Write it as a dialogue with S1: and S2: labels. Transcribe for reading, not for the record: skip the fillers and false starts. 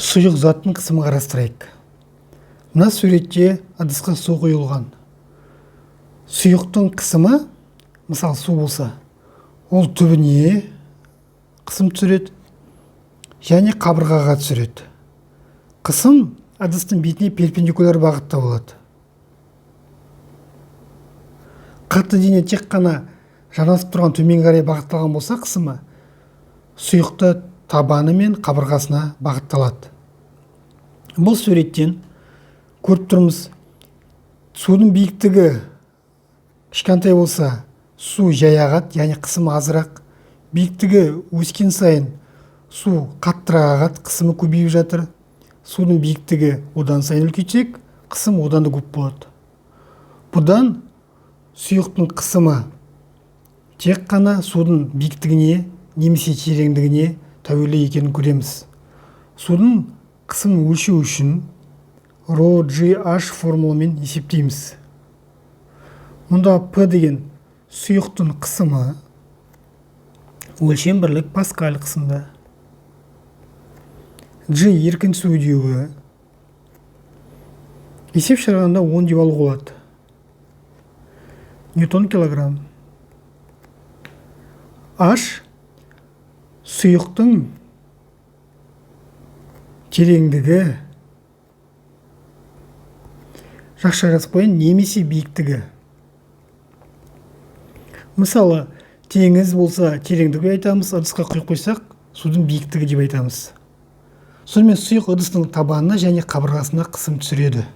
S1: Сұйық заттың қысымын қарастырайық. Мына суретте ыдысқа су құйылған. Сұйықтың қысымы, мысалы, су болса, ол түбіне қысым түсіреді және қабырғаға түсіреді. Қысым ыдыстың бетіне перпендикуляр бағытта болады. Қатты дене тек қана жанасып тұрған төмен қарай бағытталған болса, қысымы сұйықты табаны мен қабырғасына бағытталады. Бұл суреттен көріп тұрмыз, судың биіктігі кішкентай болса, су жай ағады, яғни қысымы азырақ. Биіктігі өскен сайын су қаттырақ ағады, қысымы көбейіп жатыр. Судың биіктігі одан сайын үлкейтсек, қысым одан да көп болады. Бұдан сұйықтың қысымы тек қана судың биіктігіне немесе тереңдігіне тәуелді екенін көреміз. Судың қысымын өлшеу үшін ρ g h формуламен есептейміз. Мұнда P деген сұйықтың қысымы, өлшем бірлік паскаль қысымда. G еркін түсу үдеуі. Есеп шығарғанда 10 деп алуға болады. Ньютон килограмм. H сұйықтың тереңдігі, жақша жазып қояйын, немесе биіктігі. Мысалы, теңіз болса, тереңдігі айтамыз, ыдысқа құйып қойсақ, судың биіктігі деп айтамыз. Сонымен, сұйық ыдыстың табанына және қабырғасына қысым түсіреді.